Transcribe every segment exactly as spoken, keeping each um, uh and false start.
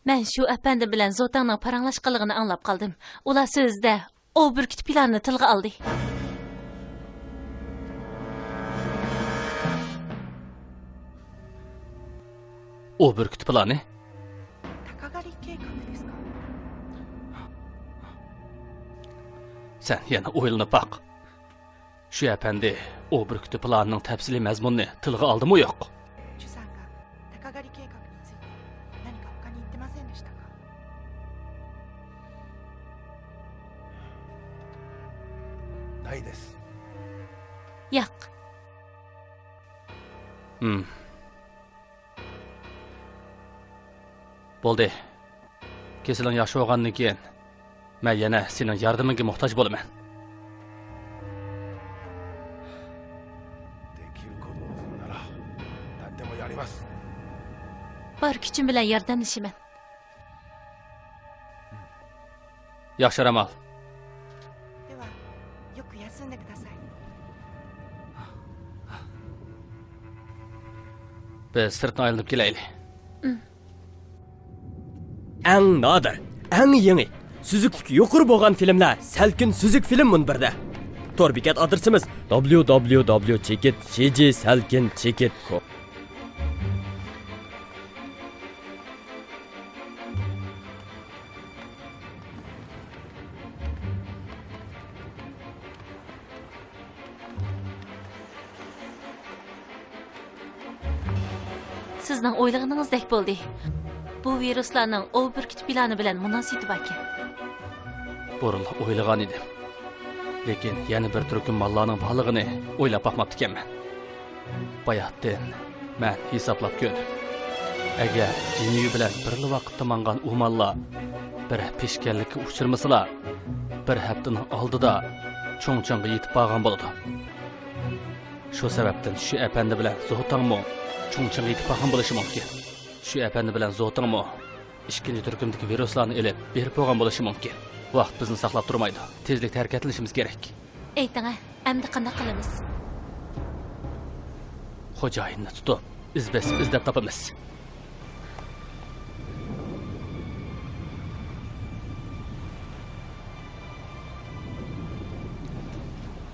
مەن شۇ ئەپەندى بىلەن زوتاڭنىڭ پاراڭلاشقانلىقىنى ئاڭلاپ قالدىم. ئۇلار سۆزىدە ئوۋ بۈركۈتى پىلانىنى تىلغا ئالدى. ئوۋ بۈركۈتى پىلانى؟ سەن يەنە ئويلىنىپ باق. شۇ ئەپەندى ئوۋ بۈركۈتى پىلانىنىڭ تەپسىلىي مەزمۇنىنى تىلغا ئالدىمۇ يوق؟ チュさんが鷹狩り計画について何か他に言ってませんでしたか？ないです。 ياق. ھىم. بولدى. كېسىلىڭ ياخشى بولغاندىن كېيىن، مەن يەنە سېنىڭ ياردىمىڭگە موھتاج بولىمەن. できることなら何でもやります。 بار كۈچۈم بىلەن ياردەملىشىمەن. ياخشى، رامال. では、よく休んでください。 بىز سىرتنى ئايلىنىپ كېلەيلى. ئەڭ نادىر، ئەڭ يېڭى، سۈزۈكلۈكى يۇقىرى بولغان فىلىملەر سەلكىن سۈزۈك فىلىم مۇنبىرىدە. تور بېكەت ئادرېسىمىز: دبليۇ دبليۇ دبليۇ چېكىت شى جى سەلكىن چېكىت كوم. سىزنىڭ ئويلىغىنىڭىزدەك بولدى. بۇ ۋىرۇسلارنىڭ ئوۋ بۈركۈتى پىلانى بىلەن مۇناسىۋىتى باركەن. بۇرۇنلا ئويلىغان ئىدىم. لېكىن يەنە بىر تۈركۈم ماللارنىڭ بارلىقىنى ئويلاپ باقماپتىكەنمەن. باياتتىن مەن ھېسابلاپ كۆردۈم. ئەگەر جىنيۈ بىلەن بىرلا ۋاقىتتا ماڭغان ئۇ ماللار بىر پېشكەللىككە ئۇچرىمىسىلا، بىر ھەپتىنىڭ ئالدىدا چۇڭچىڭغا يېتىپ بارغان بولىدۇ. شۇ سەۋەبتىن شۇ ئەپەندى بىلەن زوتاڭمۇ چۇڭچىڭغا يېتىپ بارغان بولۇشى مۇمكىن. شۇ ئەپەندى بىلەن زوتاڭمۇ ئىككىنچى تۈركۈمدىكى ۋىرۇسلارنى ئېلىپ بېرىپ بولغان بولۇشى مۇمكىن. ۋاقىت بىزنى ساقلاپ تۇرمايدۇ. تېزلىكتە ھەرىكەتلىنىشىمىز كېرەك. ئېيتىڭە، ئەمدى قانداق قىلىمىز؟ خوجايىننى تۇتۇپ، ئىز بېسىپ ئىزدەپ تاپىمىز.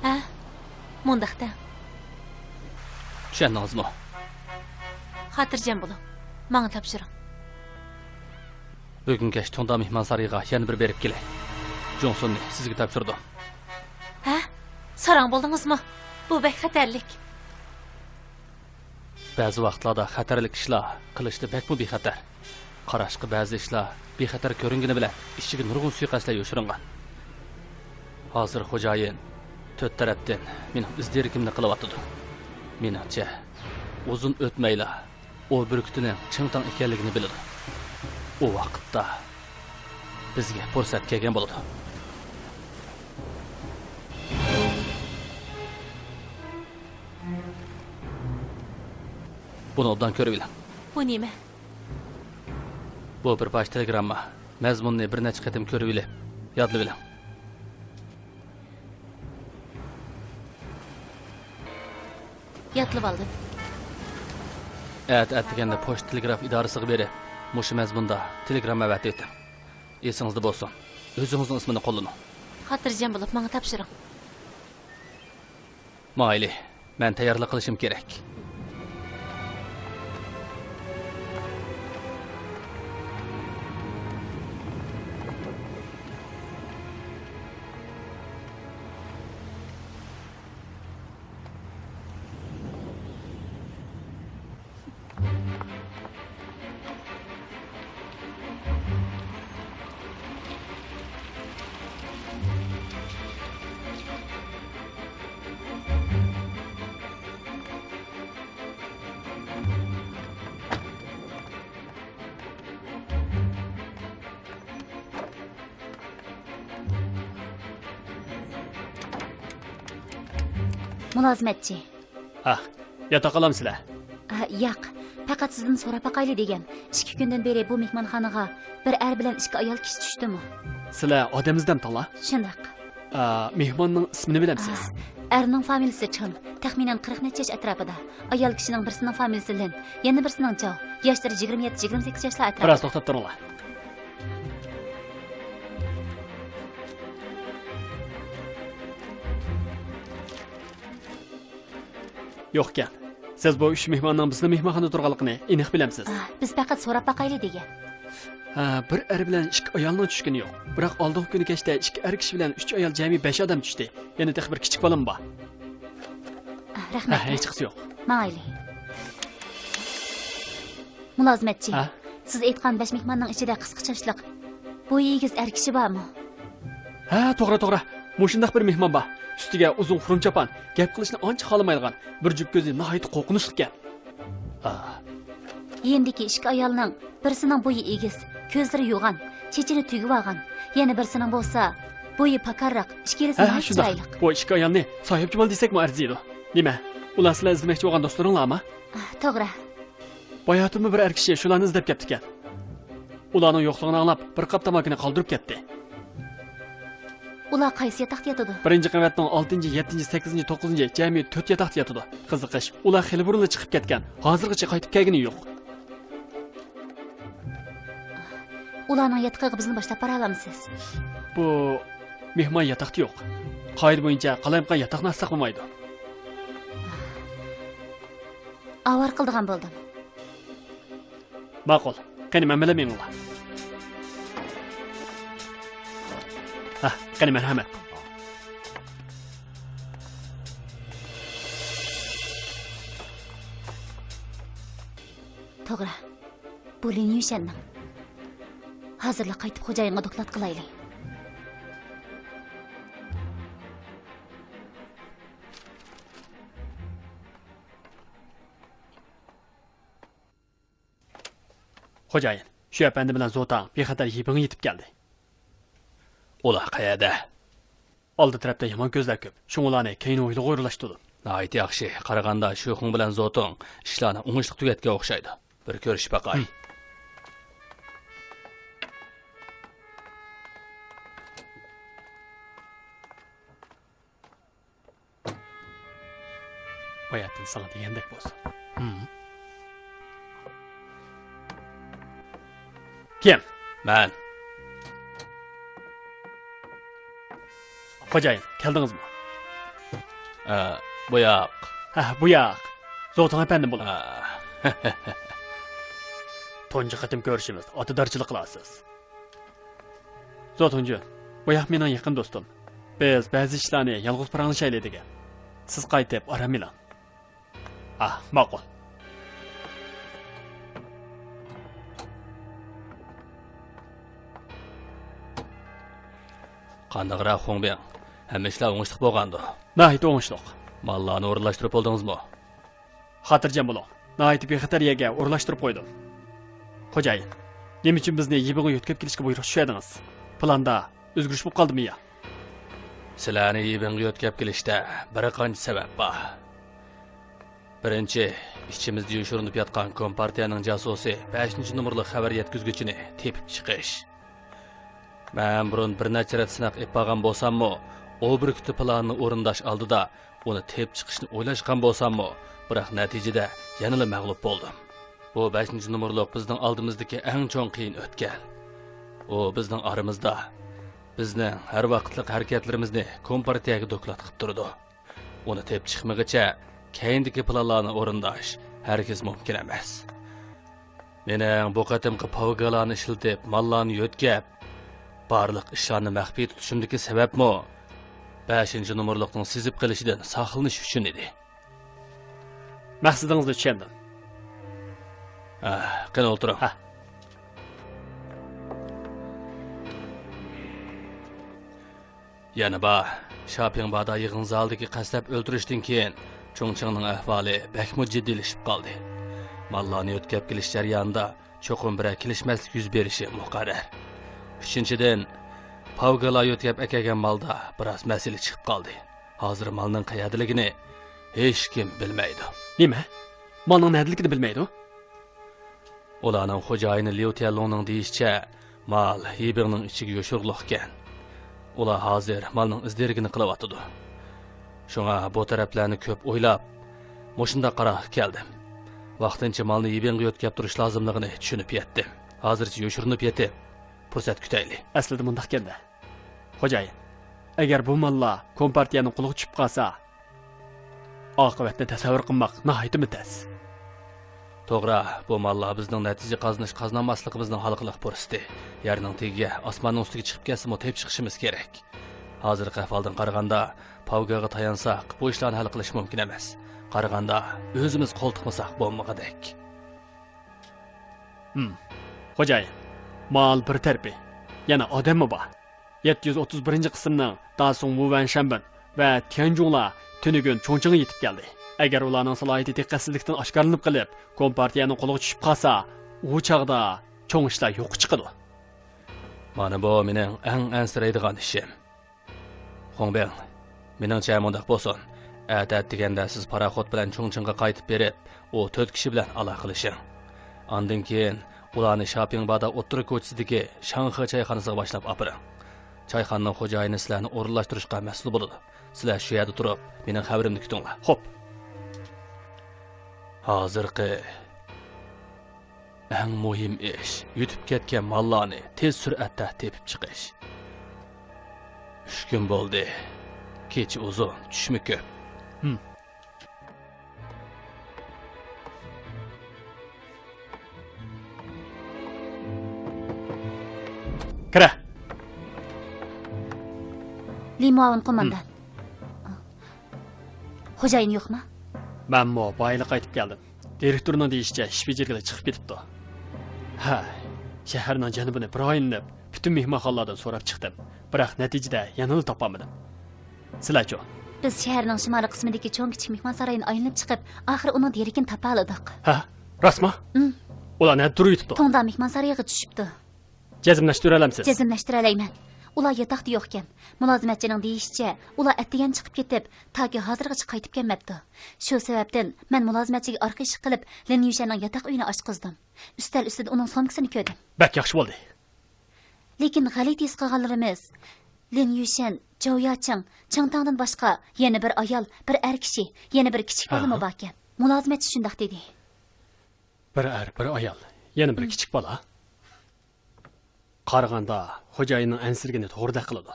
ھە؟ مۇنداق دەڭ. چۈشەندىڭىزمۇ؟ خاتىرجەم بولۇڭ. ماڭا تاپشۇرۇڭ. بۈگۈن كەچ توڭدا مېھمانسارىيىغا يەنە بىر بېرىپ كېلەي. جۇڭسۇننى سىزگە تاپشۇردۇم. ھە؟ ساراڭ بولدىڭىزمۇ؟ بۇ بەك خەتەرلىك. بەزى ۋاقىتلاردا خەتەرلىك ئىشلار قىلىشتا بەكمۇ بىخەتەر. قاراشقا بەزى ئىشلار بىخەتەر كۆرۈنگىنى بىلەن ئىچىگە نۇرغۇن سۇيىقەستلەر يوشۇرۇنغان. ھازىر خوجايىن تۆت تەرەپتىن مېنىڭ ئىز دېرىكىمنى قىلىۋاتىدۇ. مېنىڭچە، ئۇزۇن ئۆتمەيلا ئوۋ بۈركۈتىنىڭ چىڭتاڭ ئىكەنلىكىنى بىلىدۇ. ئۇ ۋاقىتتا بىزگە پۇرسەت كەلگەن بولىدۇ. بۇنى ئوبدان كۆرۈۋېلىڭ. بۇ نېمە؟ بۇ بىر پارچە تېلېگرامما. مەزمۇننى بىر نەچچە قېتىم كۆرۈۋېلىپ، يادلىۋېلىڭ. يادلىۋالدىم. ئەتە ئەتىگەندە پوچتا تېلېگراف ئىدارىسىغا بېرىپ، مۇشۇ مەزمۇندا تېلېگرامما ئەۋەتىۋېتىڭ. ئېسىڭىزدە بولسۇن، ئۆزىڭىزنىڭ ئىسمىنى قوللىنىڭ. خاتىرجەم بولۇپ ماڭا تاپشۇرۇڭ. مايلى، مەن تەييارلىق قىلىشىم كېرەك. مۇلازىمەتچى. ھە، ياتاق ئالامسىلەر؟ ھە، ياق. پەقەت سىزدىن سوراپ باقايلى دېگەن. ئىككى كۈندىن بېرى بۇ مېھمانخانىغا بىر ئەر بىلەن ئىككى ئايال كىشى چۈشتىمۇ؟ سىلەر ئادەم ئىزدەمتىڭلار؟ شۇنداق. ئا، مېھماننىڭ ئىسمىنى بىلەمسىز؟ ئا، ئەرنىڭ فامىلىسى چېڭ، تەخمىنەن قىرىق نەچچە ياش ئەتراپىدا. ئايال كىشىنىڭ بىرسىنىڭ فامىلىسى لىن، يەنە بىرسىنىڭ جاۋ، ياشلىرى يىگىرمە يەتتە، يىگىرمە سەككىز ياشلار ئەتراپىدا. بىراز توختاپ تۇرۇڭلار. يوقكەن. سىز بۇ ئۈچ مېھماننىڭ بىزنىڭ مېھمانخانىدا تۇرغانلىقىنى ئېنىق بىلەمسىز؟ ئاھ، بىز پەقەت سوراپ باقايلى دېگەن. ھە، بىر ئەر بىلەن ئىككى ئايالنىڭ چۈشكىنى يوق. بىراق ئالدىنقى كۈنى كەچتە ئىككى ئەر كىشى بىلەن ئۈچ ئايال، جەمئىي بەش ئادەم چۈشتى. يەنە تېخى بىر كىچىك بالىمۇ بار. ئاھ، رەھمەت. ھە، ھېچقىسى يوق. ماڭايلى. مۇلازىمەتچى، ھە؟ سىز ئېيتقان بەش مېھماننىڭ ئىچىدە قىسقا چاچلىق، بويى ئېگىز ئەر كىشى بارمۇ؟ ھە، توغرا، توغرا. مۇشۇنداق بىر مېھمان بار. ئۈستىگە ئۇزۇن خۇرۇم چاپان، گەپ قىلىشنى ئانچە خالىمايدىغان، بىر جۈپ كۆزى ناھايىتى قورقۇنچلۇقكەن. ھا. يېنىدىكى ئىككى ئايالنىڭ بىرسىنىڭ بويى ئېگىز، كۆزلىرى يوغان، چېچىنى تۈگۈۋالغان، يەنە بىرسىنىڭ بولسا بويى پاكارراق، ئىككىلىسى ھە، ناھايىتى شۇنداق. چىرايلىق. بۇ ئىككى ئايالنى ساھىبجامال دېسەكمۇ ئەرزىيدۇ. نېمە، ئۇلار سىلەر ئىزدىمەكچى بولغان دوستلىرىڭلارمۇ؟ ئاھ، توغرا. باياتىنمۇ بىر ئەر كىشى شۇلارنى ئىزدەپ كەپتىكەن. ئۇلارنىڭ يوقلۇقىنى ئاڭلاپ، بىر قاپ تاماكىنى قالدۇرۇپ كەتتى. ئۇلار قايسى ياتاقتا ياتىدۇ؟ بىرىنچى قەۋەتنىڭ ئالتىنچى، يەتتىنچى، سەككىزىنچى، توققۇزىنچى، جەمئىي تۆت ياتاقتا ياتىدۇ. قىزىقىش، ئۇلار خېلى بۇرۇنلا چىقىپ كەتكەن. ھازىرغىچە قايتىپ كەلگىنى يوق. ئۇلارنىڭ ياتىقىغا بىزنى باشلاپ بارالامسىز؟ بۇ مېھمان ياتاقتا يوق. قائىدە بويىچە قالايمىقان ياتاقنى ئاچساق بولمايدۇ. ئاۋارە قىلىدىغان بولدۇم. ماقۇل. قېنى، مەن بىلەن مېڭىڭلار. ھە، قېنى، مەرھەمەت. توغرا. بۇ لىن يۈشەننىڭ. ھازىرلا قايتىپ خوجايىنغا دوكلات قىلايلى. خوجايىن، شۇ ئەپەندى بىلەن زوتاڭ بىخەتەر يىبىڭغا يېتىپ كەلدى. ئۇلار قەيەردە؟ ئالدى تەرەپتە يامان كۆزلەر كۆپ، شۇڭا ئۇلارنى كەينى ھويلىغا ئورۇنلاشتۇردۇم. ناھايىتى ياخشى، قارىغاندا شۇخۇڭ بىلەن زوتۇڭ ئىشلارنى ئوڭۇشلۇق تۈگەتكەن ئوخشايدۇ. بىر كۆرۈشۈپ باقاي. ھىم. باياتىن ساڭا دېگەندەك بولسۇن. ھىم. كىم؟ مەن. خوجايىن، كەلدىڭىزمۇ؟ ئە، بۇ ياق. ھە، بۇ ياق. زوتاڭ ئەپەندىم بۇلار. ئە. تۇنجى قېتىم كۆرۈشىمىز، ئاتىدارچىلىق قىلارسىز. زوتۇڭجۈن، بۇ ياق مېنىڭ يېقىن دوستۇم. بىز بەزى ئىشلارنى يالغۇز پاراڭلىشايلى دېگەن. سىز قايتىپ ئارام ئېلىڭ. ئاھ، ماقۇل. قانداقراق خۇڭبىڭ؟ ھەممە ئىشلار ئوڭۇشلۇق بولغاندۇ؟ ناھايىتى ئوڭۇشلۇق. ماللارنى ئورۇنلاشتۇرۇپ بولدىڭىزمۇ؟ خاتىرجەم بولۇڭ، ناھايىتى بىخەتەر يەرگە ئورۇنلاشتۇرۇپ قويدۇم. خوجايىن، نېمە ئۈچۈن بىزنى يىبىڭغا يۆتكەپ كېلىشكە بۇيرۇق چۈشۈردىڭىز؟ پىلاندا ئۆزگىرىش بولۇپ قالدىمۇ يا؟ سىلەرنى يىبىڭغا يۆتكەپ كېلىشتە بىر قانچە سەۋەب بار. بىرىنچى، ئىچىمىزدە يوشۇرۇنۇپ ياتقان كومپارتىيەنىڭ جاسۇسى بەشىنچى نومۇرلۇق خەۋەر يەتكۈزگۈچىنى تېپىپ چىقىش. مەن بۇرۇن بىر نەچچە رەت سىناق ئېلىپ بارغان بولساممۇ، ئۇ بىر كۈتۈپ پىلانىنى ئورۇنداش ئالدىدا ئۇنى تېپىپ چىقىشنى ئويلاشقان بولساممۇ، بىراق نەتىجىدە يەنىلا مەغلۇپ بولدۇم. بۇ بەشىنچى نومۇرلۇق بىزنىڭ ئالدىمىزدىكى ئەڭ چوڭ قىيىن ئۆتكەل. ئۇ بىزنىڭ ئارىمىزدا بىزنىڭ ھەر ۋاقىتلىق ھەرىكەتلىرىمىزنى كومپارتىيەگە دوكلات قىلىپ تۇرىدۇ. ئۇنى تېپىپ چىقمىغىچە كەينىدىكى پىلانلارنى ئورۇنداش ھەرگىز مۇمكىن ئەمەس. مېنىڭ بۇ قېتىمقى پاۋگالارنى ئىشلىتىپ، ماللارنى يۆتكەپ، بارلىق ئىشلارنى مەخپىي تۇتۇشۇمدىكى سەۋەبمۇ بەشىنچى نومۇرلۇقنىڭ سېزىپ قېلىشىدىن ساقلىنىش ئۈچۈن ئىدى. مەقسىتىڭىزنى چۈشەندىم. ھە، قېنى ئولتۇرۇڭ. ھە. يەنە بار، شاپىڭبادا يىغىن زالىدىكى قەستلەپ ئۆلتۈرۈشتىن كېيىن، چۇڭچىڭنىڭ ئەھۋالى بەكمۇ جىددىيلىشىپ قالدى. ماللارنى يۆتكەپ كېلىش جەريانىدا چوقۇم بىرەر كېلىشمەسلىك يۈز بېرىشى مۇقەررەر. ئۈچىنچىدىن، پاۋگالا يۆتكەپ ئەكەلگەن مالدا بىراز مەسىلە چىقىپ قالدى. ھازىر مالنىڭ قەيەردىلىكىنى ھېچكىم بىلمەيدۇ. نېمە؟ مالنىڭ نەدىلىكىنى بىلمەيدۇ؟ ئۇلارنىڭ خوجايىنى ليۇ تيەنلۇڭنىڭ دېيىشىچە، مال يىبىڭنىڭ ئىچىگە يوشۇرۇقلۇقكەن. ئۇلار ھازىر مالنىڭ ئىز دېرىكىنى قىلىۋاتىدۇ. شۇڭا بۇ تەرەپلەرنى كۆپ ئويلاپ، مۇشۇنداق قارارغا كەلدىم. ۋاقتىنچە مالنى يىبىڭغا يۆتكەپ تۇرۇش لازىملىقىنى چۈشىنىپ يەتتىم. ھازىرچە يوشۇرۇنۇپ يېتىپ، پۇرسەت كۈتەيلى. ئەسلىدە مۇنداقكەن-دە. خوجايىن، ئەگەر بۇ ماللار كومپارتىيەنىڭ قولىغا چۈشۈپ قالسا، ئاقىۋەتنى تەسەۋۋۇر قىلماق ناھايىتىمۇ تەس. توغرا، بۇ ماللار بىزنىڭ نەتىجە قازىنىش قازىنالماسلىقىمىزنىڭ ھالقىلىق پۇرسىتى. يەرنىڭ تېگىگە، ئاسماننىڭ ئۈستىگە چىقىپ كەتسىمۇ تېپىپ چىقىشىمىز كېرەك. ھازىرقى ئەھۋالدىن قارىغاندا، پاۋگاغا تايانساق، بۇ ئىشلارنى ھەل قىلىش مۇمكىن ئەمەس. قارىغاندا، ئۆزىمىز قول تىقمىساق بولمىغۇدەك. ھىم. خوجايىن، مال بىر تەرىپى، يەنە ئادەممۇ بار. يەتتە يۈز ئوتتۇز بىرىنچى قىسىمنىڭ داسۇڭ ۋۇ ۋەنشەنبىن ۋە تيەنجۇڭلار تۈنۈگۈن چۇڭچىڭغا يېتىپ كەلدى. ئەگەر ئۇلارنىڭ سالاھىيىتى دىققەتسىزلىكتىن ئاشكارىلىنىپ قېلىپ، كومپارتىيەنىڭ قولىغا چۈشۈپ قالسا، ئۇ چاغدا چوڭ ئىشلار يوققا چىقىدۇ. مانا بۇ مېنىڭ ئەڭ ئەنسىرەيدىغان ئىشىم. خۇڭبېڭ، مېنىڭچە مۇنداق بولسۇن. ئەتە ئەتىگەندە سىز پاراخوت بىلەن چۇڭچىڭغا قايتىپ بېرىپ، ئۇ تۆت كىشى بىلەن ئالاقىلىشىڭ. ئاندىن كېيىن ئۇلارنى شاپىڭبادا ئوتتۇرا كوچىسىدىكى شاڭخې چايخانىسىغا باشلاپ ئاپىرىڭ. چايخانىنىڭ خوجايىنى سىلەرنى ئورۇنلاشتۇرۇشقا مەسئۇل بولىدۇ. سىلەر شۇ يەردە تۇرۇپ، مېنىڭ خەۋىرىمنى كۈتۈڭلار. خوپ. ھازىرقى ئەڭ مۇھىم ئىش، يۈتۈپ كەتكەن ماللارنى تېز سۈرئەتتە تېپىپ چىقىش. ئۈچ كۈن بولدى. كېچە ئۇزۇن، چۈشمۇ كۆپ. ھىم. كىرە. لى مۇئاۋىن قوماندان. ھىم. خوجايىن يوقما؟ مەنمۇ بايىلا قايتىپ كەلدىم. دىرېكتورنىڭ دېيىشىچە، ئىش بېجىرگىلى چىقىپ كېتىپتۇ. ھە، شەھەرنىڭ جەنۇبىنى بىر ئايلىنىپ، پۈتۈن مېھمانخانىلاردىن سوراپ چىقتىم، بىراق نەتىجىدە يەنىلا تاپالمىدىم. سىلەرچۇ؟ بىز شەھەرنىڭ شىمالىي قىسمىدىكى چوڭ كىچىك مېھمانساراينى ئايلىنىپ چىقىپ، ئاخىرى ئۇنىڭ دېرىكىنى تاپالىدۇق. ھە؟ راستمۇ؟ ئىم. ئۇلار نەدە تۇرۇۋېتىپتۇ؟ توڭدا مېھمانسارىيىغا چۈشۈپتۇ. جەزملەشتۈرەلەمسىز؟ جەزملەشتۈرەلەيمەن. ئۇلار ياتاقتا يوقكەن. مۇلازىمەتچىنىڭ دېيىشىچە، ئۇلار ئەتىگەن چىقىپ كېتىپ، تاكى ھازىرغىچە قايتىپ كەلمەپتۇ. شۇ سەۋەبتىن مەن مۇلازىمەتچىگە ئارقا ئىشىك قىلىپ، لىن يۈشەننىڭ ياتاق ئۆيىنى ئاچقۇزدۇم. ئۈستەل ئۈستىدە ئۇنىڭ سومكىسىنى كۆردۈم. بەك ياخشى بولدى. لېكىن غەلىتە ھېس قىلغانلىرىمىز، لىن يۈشەن، جاۋ ياچىڭ، چىڭ تاڭدىن باشقا يەنە بىر ئايال، بىر ئەر كىشى، يەنە بىر كىچىك بالىمۇ ھە. باركەن. مۇلازىمەتچى شۇنداق دېدى. بىر ئەر، بىر ئايال، يەنە بىر ھىم. كىچىك بالا. قارىغاندا، خوجايىننىڭ ئەنسىرىگىنى توغرىدەك قىلىدۇ.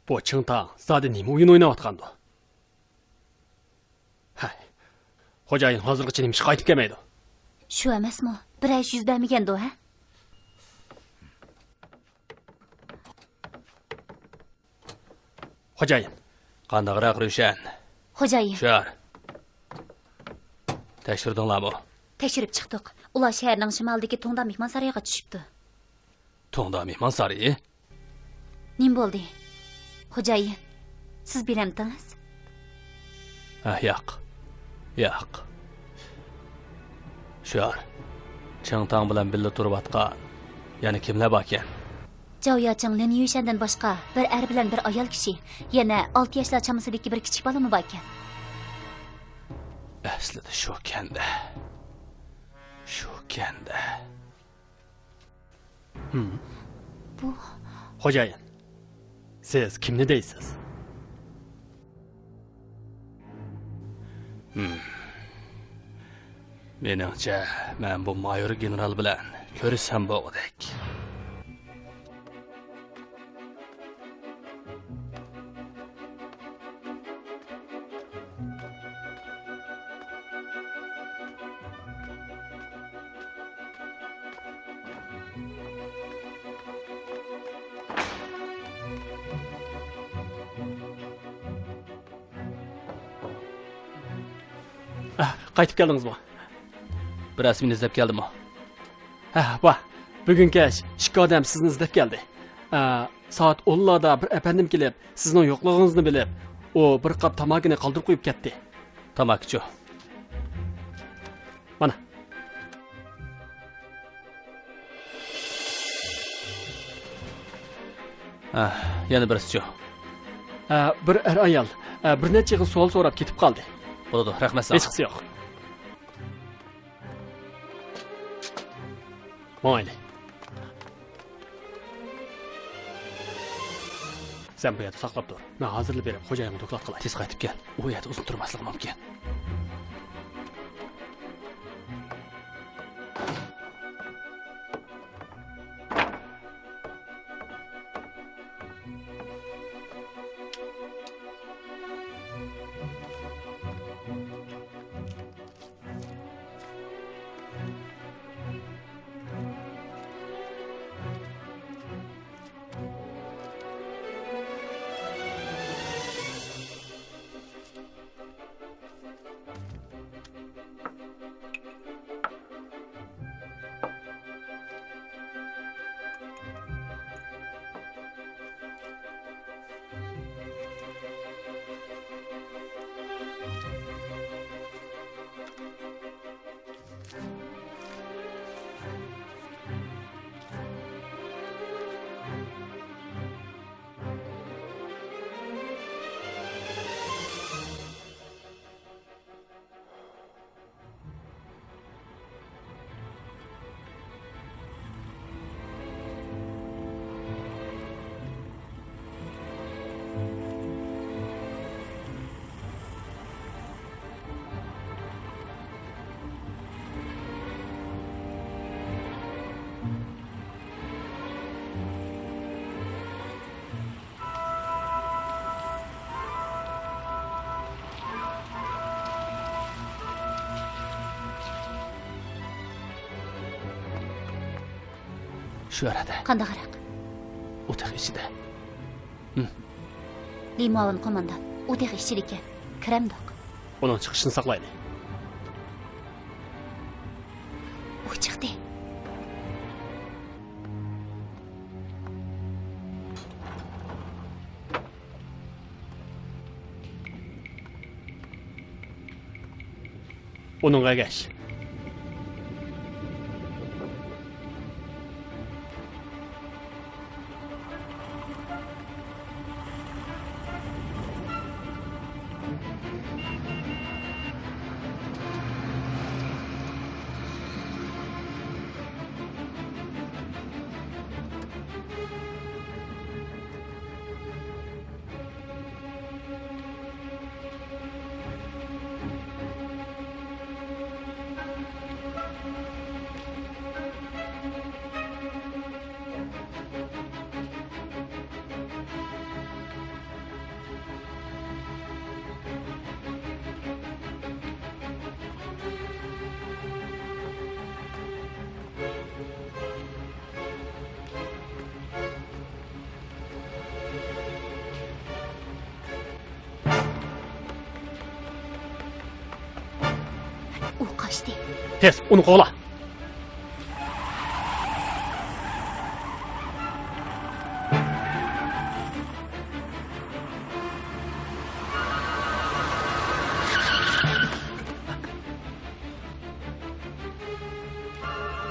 بۇ چىڭ تاڭ زادى نېمە ئويۇن ئويناۋاتقاندۇ؟ ھەي، خوجايىن ھازىرغىچە نېمىشقا قايتىپ كەلمەيدۇ؟ شۇ ئەمەسمۇ؟ بىرەر ئىش يۈز بەرمىگەندۇ، ھە؟ خوجايىن. قانداقراق، روشەن؟ خوجايىن. شۇيار. تەكشۈردۈڭلارمۇ؟ تەكشۈرۈپ چىقتۇق. ئۇلار شەھەرنىڭ شىمالىدىكى توڭدا مېھمانسارىيىغا چۈشۈپتۇ. توڭدا مېھمانسارىيى؟ نېمە بولدى؟ خوجايىن، سىز بىلەمتىڭىز؟ ھە، ياق. ياق. شۇيار، چىڭ تاڭ بىلەن بىللە تۇرۇۋاتقان يەنە كىملەر باركەن؟ جاۋ ياچىڭ، لىن يۈشەندىن باشقا بىر ئەر بىلەن بىر ئايال كىشى، يەنە ئالتە ياشلار چامىسىدىكى بىر كىچىك بالىمۇ باركەن. ئەسلىدە شۇكەن-دە. شۇكەن-دە. ھىم. بۇ خوجايىن، سىز كىمنى دەيسىز؟ ھىم. مېنىڭچە، مەن بۇ مايور گېنېرال بىلەن كۆرۈشسەم بولغۇدەك. ئەھ، قايتىپ كەلدىڭىزمۇ؟ بىر ئاسمىنى ئىزدەپ كەلدىمۇ؟ ھە، ۋاھ. بۈگۈن كەچ ئىككى ئادەم سىزنى ئىزدەپ كەلدى. ئە، سائەت ئونلاردا بىر ئەپەندىم كېلىپ، سىزنىڭ يوقلۇقىڭىزنى بىلىپ، ئۇ بىر قاپ تاماكىنى قالدۇرۇپ قويۇپ كەتتى. تاماكىچۇ؟ مانا. ئە، يەنە بىرسىچۇ؟ ئە، بىر ئەر-ئايال، ئە، بىر نەچچە يىغىن سوئال سوراپ كېتىپ قالدى. بولىدۇ، رەھمەت ساڭا. ھېچقىسى يوق. ماڭايلى. سەن بۇ يەردە ساقلاپ تۇر. مەن ھازىرلا بېرىپ خوجايىنغا دوكلات قىلاي. تېز قايتىپ كەل. ئۇ يەردە ئۇزۇن تۇرماسلىقى مۇمكىن. شۇ يەردە. قانداق ھاراق؟ ئۇ تېخى ئىچىدە. ھىم. لى مۇئاۋىن قوماندان، ئۇ تېخى ئىچىدىكەن. كىرەمدۇق؟ ئۇنىڭ چىقىشىنى ساقلايلى. ئۇ چىقتى. ئۇنىڭغا ئەگەش. ئۇ قاچتى. تېز، ئۇنى قوغلا.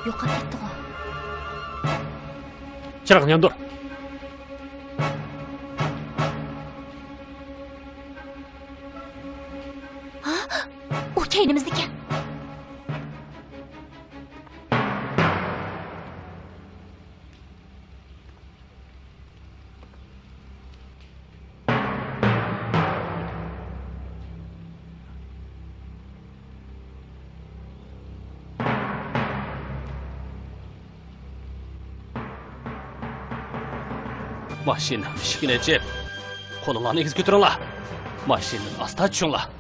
يوقاپ كەتتىغۇ؟ چىراغنى ياندۇر. ھا؟ ئۇ كەينىمىزدىكەن. ماشىنىنىڭ ئىشىكىنى ئېچىپ، قولۇڭلارنى ئېگىز كۆتۈرۈڭلار. ماشىنىدىن ئاستا چۈشۈڭلار.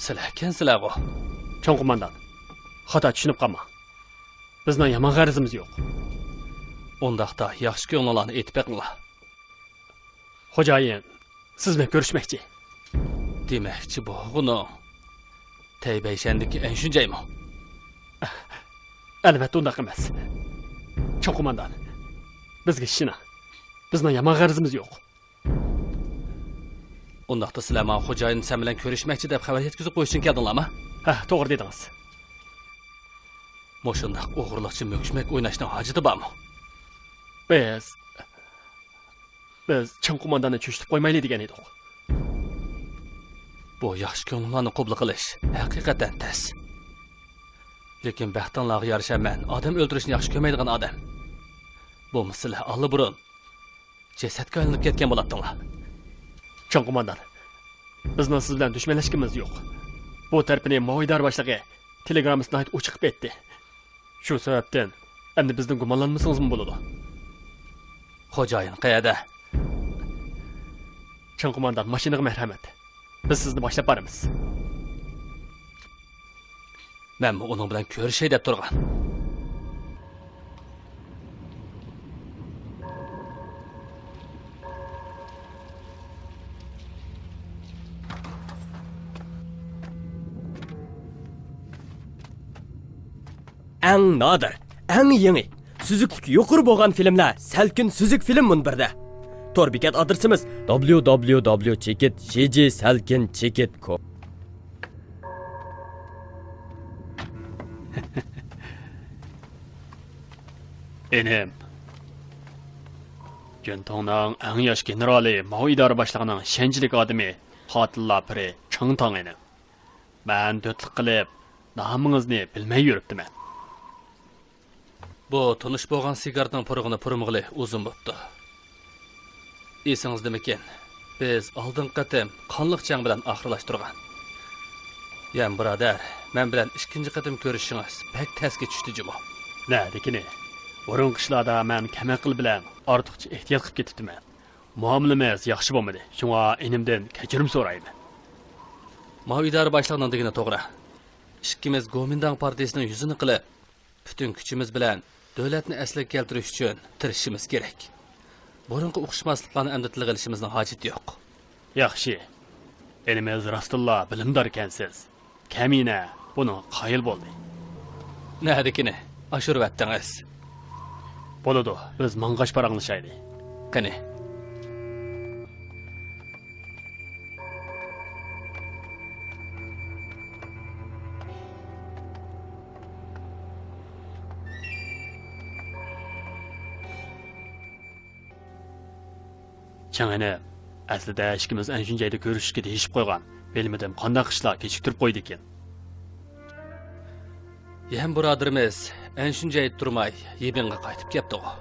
سىلەركەنسىلەرغۇ؟ چوڭ قوماندان، خاتا چۈشىنىپ قالماڭ. بىزنىڭ يامان غەرىزىمىز يوق. ئۇنداقتا ياخشى كۆڭلۈڭلارنى ئېيتىپ بېقىڭلار. خوجايىن، سىز بىلەن كۆرۈشمەكچى. دېمەكچى بولغىنىڭ تەيبەيشەندىكى ئەنشۈن جايمۇ؟ ئەلۋەتتە ئۇنداق ئەمەس. چوڭ قوماندان، بىزگە ئىشىنىڭ. بىزنىڭ يامان غەرىزىمىز يوق. ئۇنداقتا سىلەر ماڭا خوجايىن سەن بىلەن كۆرۈشمەكچى دەپ خەۋەر يەتكۈزۈپ قويۇشتىن كەلدىڭلارمۇ؟ ھە، توغرا دېدىڭىز. مۇشۇنداق ئوغرىلىقچە مۆكۈشمەك ئويناشنىڭ ھاجىتى بارمۇ؟ بىز، بىز چىڭ قومانداننى چۆچۈتۈپ قويمايلى دېگەن ئىدۇق. بۇ ياخشى كۆڭلۈڭلارنى قوبۇل قىلىش ھەقىقەتەن تەس. لېكىن بەختىڭلارغا يارىشا مەن ئادەم ئۆلتۈرۈشنى ياخشى كۆرمەيدىغان ئادەم. بولمىسا سىلەر ئاللىبۇرۇن جەسەتكە ئايلىنىپ كەتكەن بولاتتىڭلار. چىڭ قوماندان، بىزنىڭ سىز بىلەن دۈشمەنلەشكىنىمىز يوق. بۇ تەرىپىنى ماۋۇ ئىدارە باشلىقى تېلېگراممىسىدا ناھايىتى ئوچۇق قىلىپ ئېيتتى. شۇ سەۋەبتىن ئەمدى بىزدىن گۇمانلانمىسىڭىزمۇ بولىدۇ. خوجايىن قەيەردە؟ چىڭ قوماندان، ماشىنىغا مەرھەمەت. بىز سىزنى باشلاپ بارىمىز. مەنمۇ ئۇنىڭ بىلەن كۆرۈشەي دەپ تۇرغان. ئەڭ نادىر، ئەڭ يېڭى، سۈزۈكلۈكى يۇقىرى بولغان فىلىملەر سەلكىن سۈزۈك فىلىم مۇنبىرىدە. تور بېكەت ئادرېسىمىز دابليۇ دابليۇ دابليۇ چېكىت ژى جى سەلكىن چېكىت كوم. ئىنىم، جۈنتۇڭنىڭ ئەڭ ياش گېنېرالى، ماۋۇ ئىدارە باشلىقىنىڭ ئىشەنچلىك ئادىمى، قاتىللار پىرى چاڭ تاڭ ئىنىم. مەن دۆتلۈك قىلىپ، نامىڭىزنى بىلمەي يۈرۈپتىمەن. بۇ تونۇش بولغان سىگارنىڭ پۇرىقىنى پۇرىمىغىلى ئۇزۇن بوپتۇ. ئېسىڭىزدىمىكىن؟ بىز ئالدىنقى قېتىم قانلىق جەڭ بىلەن ئاخىرلاشتۇرغان. يەم بۇرادەر، مەن بىلەن ئىككىنچى قېتىم كۆرۈشۈشىڭىز بەك تەسكە چۈشتى جۇمۇ. نەدىكىنى؟ بۇرۇنقى ئىشلاردا مەن كەمئەقىل بىلەن ئارتۇقچە ئېھتىيات قىلىپ كېتىپتىمەن. مۇئامىلىمىز ياخشى بولمىدى. شۇڭا ئىنىمدىن كەچۈرۈم سورايمەن. ماۋۇ ئىدارە باشلىقىنىڭ دېگىنى توغرا. ئىككىمىز گومىنداڭ پارتىيىسىنىڭ يۈزىنى قىلىپ، پۈتۈن كۈچىمىز بىلەن دۆلەتنى ئەسلىگە كەلتۈرۈش ئۈچۈن تىرىشىشىمىز كېرەك. بۇرۇنقى ئۇقۇشماسلىقلارنى ئەمدى تىلغا ئېلىشىمىزنىڭ ھاجىتى يوق. ياخشى. ئىنىمىز راستتىنلا بىلىمداركەنسىز. كەمىنە بۇنىڭغا قايىل بولدى. نەدىكىنى؟ ئاشۇرۇۋەتتىڭىز. بولىدۇ، بىز ماڭغاچ پاراڭلىشايلى. قېنى. چىڭ ئىنىم، ئەسلىدە ئىككىمىز ئەنشۈنجەيدە كۆرۈشۈشكە دېيىشىپ قويغان. بىلمىدىم، قانداق ئىشلار كېچىكتۈرۈپ قويدىكىن. يەم بۇرادىرىمىز ئەنشۈنجەيدە تۇرماي، يىبىنغا قايتىپ كەپتىغۇ.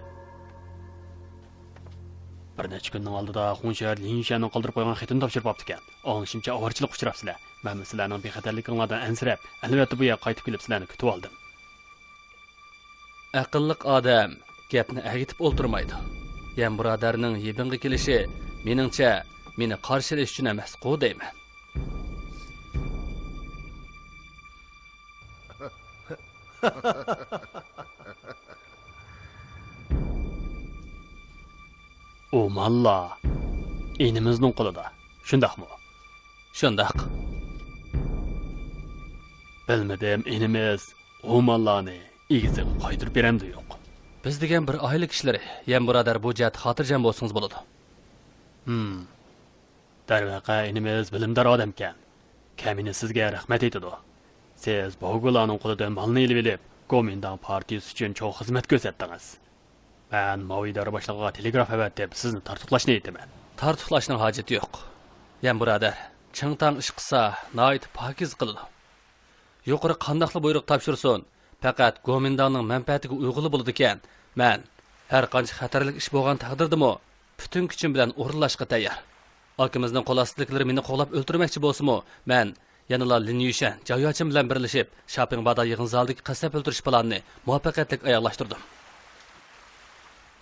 بىر نەچچە كۈننىڭ ئالدىدا خۇڭشۈەر لىن يۈشەننىڭ قالدۇرۇپ قويغان خېتىنى تاپشۇرۇپ ئاپتىكەن. ئاڭلىشىمچە، ئاۋارىچىلىققا ئۇچراپسىلەر. مەنمۇ سىلەرنىڭ بىخەتەرلىكىڭلاردىن ئەنسىرەپ، ئەلۋەتتە بۇ يەرگە قايتىپ كېلىپ سىلەرنى كۈتۈۋالدىم. ئەقىللىق ئادەم گەپنى ئەگىتىپ ئولتۇرمايدۇ. يەم بۇرادەرنىڭ يىبىنغا كېلىشى، مېنىڭچە، مېنى قارشى ئېلىش ئۈچۈن ئەمەسقۇ دەيمەن. ئۇ ماللار ئىنىمىزنىڭ قولىدا، شۇنداقمۇ؟ شۇنداق. بىلمىدىم، ئىنىمىز ئۇ ماللارنى ئىگىسىگە قايتۇرۇپ بېرەمدۇ يوق؟ بىز دېگەن بىر ئائىلە كىشىلىرى، يەم بۇرادەر، بۇ جەھەتتە خاتىرجەم بولسىڭىز بولىدۇ. ھىم. دەرۋەقە، ئىنىمىز بىلىمدار ئادەمكەن. كەمىنە سىزگە رەھمەت ئېيتىدۇ. سىز بوگۇلارنىڭ قولىدىن مالنى ئېلىۋېلىپ، گومىنداڭ پارتىيىسى ئۈچۈن چوڭ خىزمەت كۆرسەتتىڭىز. مەن ماۋۇ ئىدارە باشلىقىغا تېلېگراف ئەۋەتىپ، سىزنى تارتۇقلاشنى ئېيتىمەن. تارتۇقلاشنىڭ ھاجىتى يوق. يەم بۇرادەر، چىڭتاڭ ئىش قىلسا، ناھايىتى پاكىز قىلىدۇ. يۇقىرى قانداقلا بۇيرۇق تاپشۇرسۇن، پەقەت گومىنداڭنىڭ مەنپەئەتىگە ئۇيغۇنلا بولىدىكەن. مەن ھەر قانچە خەتەرلىك ئىش بولغان تەقدىردىمۇ، پۈتۈن كۈچۈم بىلەن ئورۇنلاشقا تەييار. ئاكىمىزنىڭ قول ئاستىدىكىلىرى مېنى قوغلاپ ئۆلتۈرمەكچى بولسىمۇ، مەن يەنىلا لىن يۈشەن، جاۋ ياچىن بىلەن بىرلىشىپ، شاپىڭبادا يىغىن زالىدىكى قەستلەپ ئۆلتۈرۈش پىلانىنى مۇۋەپپەقىيەتلىك ئاياغلاشتۇردۇم.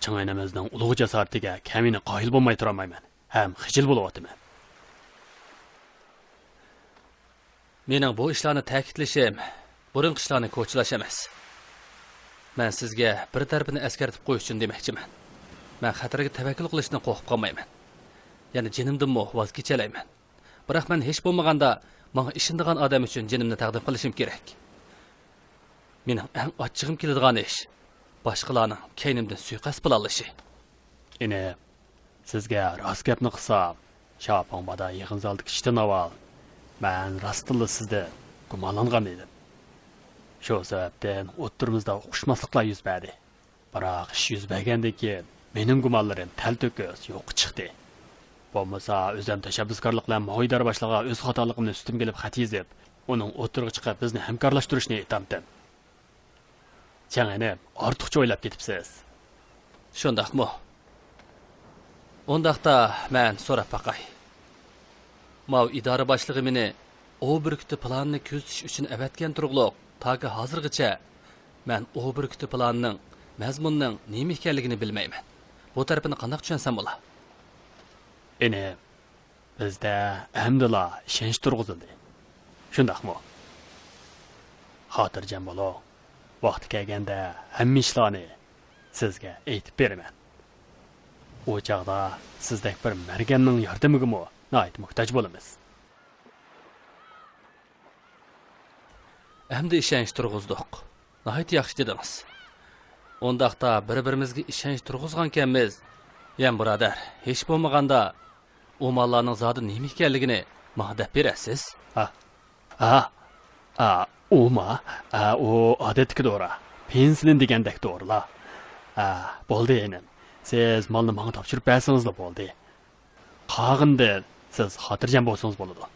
چىڭ ئىنىمىزنىڭ ئۇلۇغ جاسارىتىگە كەمىنە قايىل بولماي تۇرالمايمەن ھەم خىجىل بولۇۋاتىمەن. مېنىڭ بۇ ئىشلارنى تەكىتلىشىم، بۇرۇنقى ئىشلارنى كوچىلاش ئەمەس. مەن سىزگە بىر تەرىپىنى ئەسكەرتىپ قويۇش ئۈچۈن دېمەكچىمەن. مەن خەتەرگە تەۋەككۈل قىلىشتىن قورقۇپ قالمايمەن. يەنە جېنىمدىنمۇ ۋاز كېچەلەيمەن. بىراق مەن ھېچ بولمىغاندا ماڭا ئىشىنىدىغان ئادەم ئۈچۈن جېنىمنى تەقدىم قىلىشىم كېرەك. مېنىڭ ئەڭ ئاچچىقىم كېلىدىغان ئىش، باشقىلارنىڭ كەينىمدىن سۇيىقەست پىلانلىشى. ئىنىم، سىزگە راست گەپنى قىلسام، شاپىڭبادا يىغىن زالىدىكى ئىشتىن ئاۋۋال مەن راستتىنلا سىزدىن گۇمانلانغان ئىدىم. شۇ سەۋەبتىن ئوتتۇرىمىزدا ئۇقۇشماسلىقلار يۈز بەردى. بىراق ئىش يۈز بەرگەندىن كېيىن مېنىڭ گۇمانلىرىم تەلتۆكۈس يوققا چىقتى. بولمىسا ئۆزۈم تەشەببۇسكارلىق بىلەن ماۋۇ ئىدارە باشلىقىغا ئۆز خاتالىقىمنى ئۈستۈمگە ئېلىپ خەت يېزىپ، ئۇنىڭ ئوتتۇرىغا چىقىپ بىزنى ھەمكارلاشتۇرۇشنى ئېيتامتىم. چىڭ ئىنىم، ئارتۇقچە ئويلاپ كېتىپسىز. شۇنداقمۇ؟ ئۇنداقتا مەن سوراپ باقاي. ماۋۇ ئىدارە باشلىقى مېنى ئوۋ بۈركۈتى پىلانىنى كۆزىتىش ئۈچۈن ئەۋەتكەن تۇرۇقلۇق، تاكى ھازىرغىچە مەن ئوۋ بۈركۈتى پىلانىنىڭ مەزمۇنىنىڭ نېمە ئىكەنلىكىنى بىلمەيمەن. بۇ تەرىپىنى قانداق چۈشەنسەم بولا؟ ئىنىم، بىزدە ئەمدىلا ئىشەنچ تۇرغۇزۇلدى. شۇنداقمۇ؟ خاتىرجەم بولۇڭ. ۋاقتى كەلگەندە ھەممە ئىشلارنى سىزگە ئېيتىپ بېرىمەن. ئۇ چاغدا سىزدەك بىر مەرگەننىڭ ياردىمىگىمۇ ناھايىتى موھتاج بولىمىز. ئەمدى ئىشەنچ تۇرغۇزدۇق. ناھايىتى ياخشى دېدىڭىز. ئۇنداقتا بىر-بىرىمىزگە ئىشەنچ تۇرغۇزغانكەنمىز. يەم بۇرادەر، ھېچ بولمىغاندا ئۇ ماللارنىڭ زادى نېمە ئىكەنلىكىنى ماڭا دەپ بېرەرسىز؟ ھا؟ ھا؟ ھا، ئۇما؟ ھا، ئۇ ئادەتتىكى دورا. پېنسىلىن دېگەندەك دورىلار. ھا، بولدى ئىنىم. سىز مالنى ماڭا تاپشۇرۇپ بەرسىڭىزلا بولدى. قالغىنىدىن سىز خاتىرجەم بولسىڭىز بولىدۇ.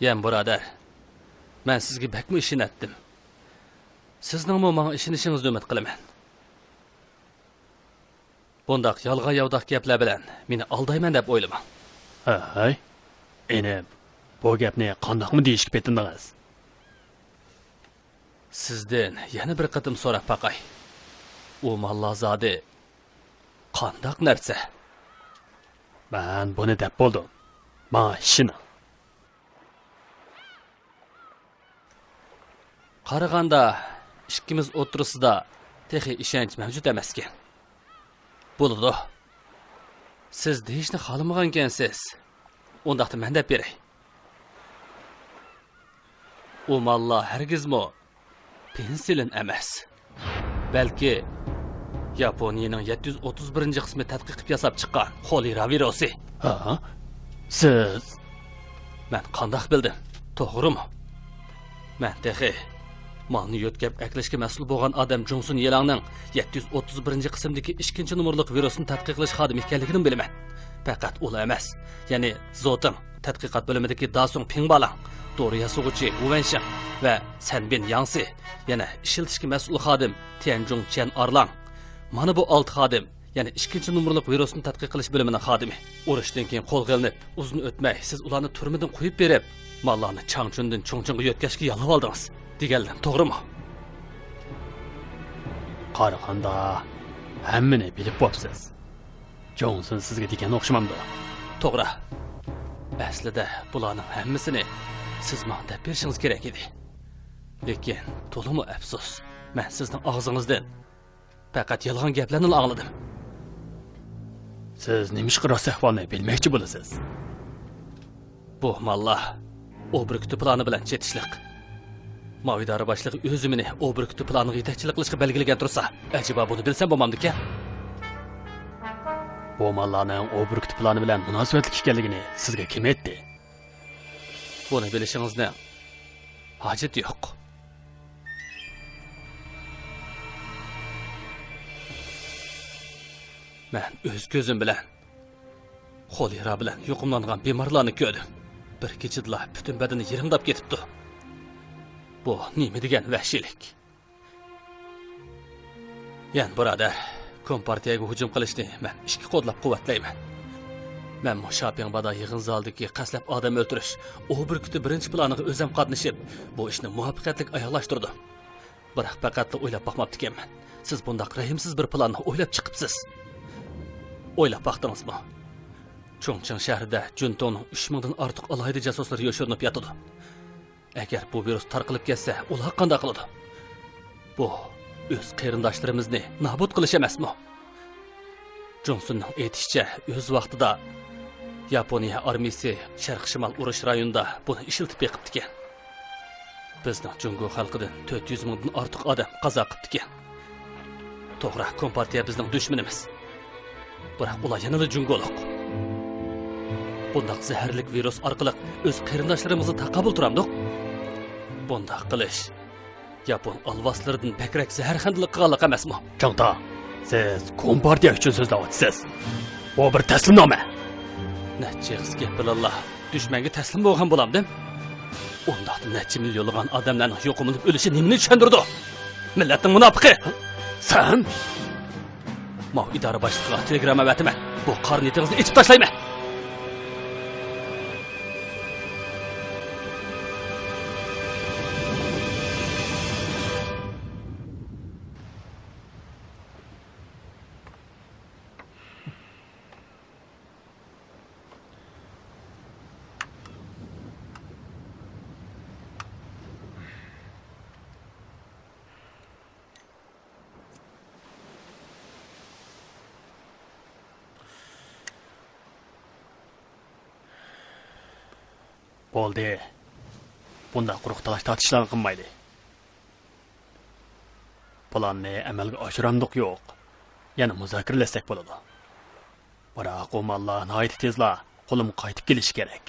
يەم بۇرادەر، مەن سىزگە بەكمۇ ئىشىنەتتىم. سىزنىڭمۇ ماڭا ئىشىنىشىڭىزنى ئۈمىد قىلىمەن. بۇنداق يالغان-ياۋىداق گەپلەر بىلەن مېنى ئالدايمەن دەپ ئويلىماڭ. ھەي، ئىنىم، بۇ گەپنى قانداقمۇ دېيىشكە پېتىندىڭىز؟ سىزدىن يەنە بىر قېتىم سوراپ باقاي. ئۇ ماللازادە قانداق نەرسە؟ مەن بۇنى دەپ بولدۇم. ماڭا ئىشىنىڭ. قارىغاندا، ئىككىمىز ئوتتۇرىسىدا تېخى ئىشەنچ مەۋجۇت ئەمەسكەن. بولىدۇ. سىز دېيىشنى خالىمىغانكەنسىز. ئۇنداقتا مەن دەپ بېرەي. ئۇ ماللا ھەرگىزمۇ پېنسىلىن ئەمەس. بەلكى ياپونىيەنىڭ يەتتە يۈز ئوتتۇز بىرىنچى قىسمى تەتقىق قىلىپ ياساپ چىققان خولېرا ۋىرۇسى. ھا؟ سىز؟ مەن قانداق بىلدىم؟ توغرىمۇ؟ مەن تېخى مالنى يۆتكەپ ئەكېلىشكە مەسئۇل بولغان ئادەم جۇڭسۇن يىلاڭنىڭ يەتتە يۈز ئوتتۇز بىرىنچى قىسىمدىكى ئىككىنچى نومۇرلۇق ۋىرۇسنى تەتقىق قىلىش خادىمى ئىكەنلىكىنىمۇ بىلىمەن. پەقەت ئۇلا ئەمەس، يەنى زوتىڭ، تەتقىقات بۆلۈمىدىكى داسۇڭ پىڭبالاڭ، دورا ياسىغۇچى ۋۇ ۋەنشىڭ ۋە سەنبىن ياڭسى، يەنە ئىشلىتىشكە مەسئۇل خادىم تيەنجۇڭ چيەن ئارلاڭ. مانا بۇ ئالتە خادىم، يەنى ئىككىنچى نومۇرلۇق ۋىرۇسنى تەتقىق قىلىش بۆلۈمىنىڭ خادىمى. ئۇرۇشتىن كېيىن قولغا ئېلىنىپ، ئۇزۇن ئۆتمەي سىز ئۇلارنى تۈرمىدىن قويۇپ بېرىپ، ماللارنى چاڭچۈندىن چۇڭچىڭغا يۆتكەشكە ياللىۋالدىڭىز، دېگەنلەر توغرىمۇ؟ قارىغاندا، ھەممىنى بىلىپ بوپسىز. جوڭسۇن سىزگە دېگەن ئوخشىمامدۇ؟ توغرا. ئەسلىدە بۇلارنىڭ ھەممىسىنى سىز ماڭا دەپ بېرىشىڭىز كېرەك ئىدى. لېكىن تولىمۇ ئەپسۇس، مەن سىزنىڭ ئاغزىڭىزدىن پەقەت يالغان گەپلەرنىلا ئاڭلىدىم. سىز نېمىشقا راست ئەھۋالنى بىلمەكچى بولىسىز؟ بۇ ماللا ئو بۈركۈتى پىلانى بىلەن چېتىشلىق. ماۋۇ ئىدارە باشلىقى ئۆزى مېنى ئو بۈركۈتى پىلانىغا يېتەكچىلىك قىلىشقا بەلگىلىگەن تۇرسا، ئەجەبا بۇنى بىلسەم بولمامدىكەن؟ بۇ ماللانىڭ ئو بۈركۈتى پىلانى بىلەن مۇناسىۋەتلىك ئىكەنلىكىنى سىزگە كىم ئېيتتى؟ بۇنى بىلىشىڭىزنىڭ ھاجىتى يوق. مەن ئۆز كۆزۈم بىلەن خولېرا بىلەن يۇقۇملانغان بىمارلارنى كۆردۈم. بىر كېچىدىلا پۈتۈن بەدىنى يىرىڭداپ كېتىپتۇ. بۇ نېمە دېگەن ۋەھشىيلىك؟ يەن بۇرادەر، كومپارتىيەگە ھۇجۇم قىلىشنى مەن ئىككى قوللاپ قۇۋۋەتلەيمەن. مەنمۇ شاپىڭبادا يىغىن زالىدىكى قەستلەپ ئادەم ئۆلتۈرۈش، ئوۋ بۈركۈتى بىرىنچى پىلانىغا ئۆزەم قاتنىشىپ، بۇ ئىشنى مۇۋەپپەقىيەتلىك ئاياغلاشتۇردۇم. بىراق پەقەتلا ئويلاپ باقماپتىكەنمەن، سىز بۇنداق رەھىمسىز بىر پىلاننى ئويلاپ چىقىپسىز. ئويلاپ باقتىڭىزمۇ؟ چۇڭچىڭ شەھىرىدە جۈنتۇڭنىڭ ئۈچ مىڭدىن ئارتۇق ئالاھىدە جاسۇسلىرى يوشۇرۇنۇپ ياتىدۇ. ئەگەر بۇ ۋىرۇس تارقىلىپ كەتسە، ئۇلار قانداق قىلىدۇ؟ بۇ ئۆز قېرىنداشلىرىمىزنى نابۇت قىلىش ئەمەسمۇ؟ جۇڭسۇننىڭ ئېيتىشىچە، ئۆز ۋاقتىدا ياپونىيە ئارمىيىسى شەرقىي شىمال ئۇرۇش رايونىدا بۇنى ئىشلىتىپ بېقىپتىكەن. بىزنىڭ جۇڭگو خەلقىدىن تۆت يۈز مىڭدىن ئارتۇق ئادەم قازا قىپتىكەن. توغرا، كومپارتىيە بىزنىڭ دۈشمىنىمىز. بىراق ئۇلار يەنىلا جۇڭگولۇق. بۇنداق زەھەرلىك ۋىرۇس ئارقىلىق ئۆز قېرىنداشلىرىمىزغا تاقابىل تۇرامدۇق؟ بۇنداق قىلىش ياپون ئالۋاستىلىرىدىن بەكرەك زەھەرخەندىلىك قىلغانلىق ئەمەسمۇ؟ چاڭتا، سىز كومپارتىيە ئۈچۈن سۆزلەۋاتىسىز. بۇ بىر تەسلىمنامە. نەچچە ئېغىز گەپ بىلەنلا دۈشمەنگە تەسلىم بولغان بولامدىم؟ ئۇنداقتا نەچچە مىليونلىغان ئادەملەرنىڭ يۇقۇملىنىپ ئۆلۈشى نېمىنى چۈشەندۈرىدۇ؟ مىللەتنىڭ مۇناپىقى! سەن؟ ماۋۇ ئىدارە باشلىقىغا تېلېگرامما ئەۋەتىمەن. بۇ قارا نىيىتىڭىزنى ئېچىپ تاشلايمەن. بولدى. بۇنداق قۇرۇق تالاش-تارتىشلارنى قىلمايلى. پىلاننى ئەمەلگە ئاشۇرامدۇق يوق، يەنە مۇزاكىرىلەشسەك بولىدۇ. بىراق ئۇ ماللا ناھايىتى تېزلا قولۇمغا قايتىپ كېلىشى كېرەك.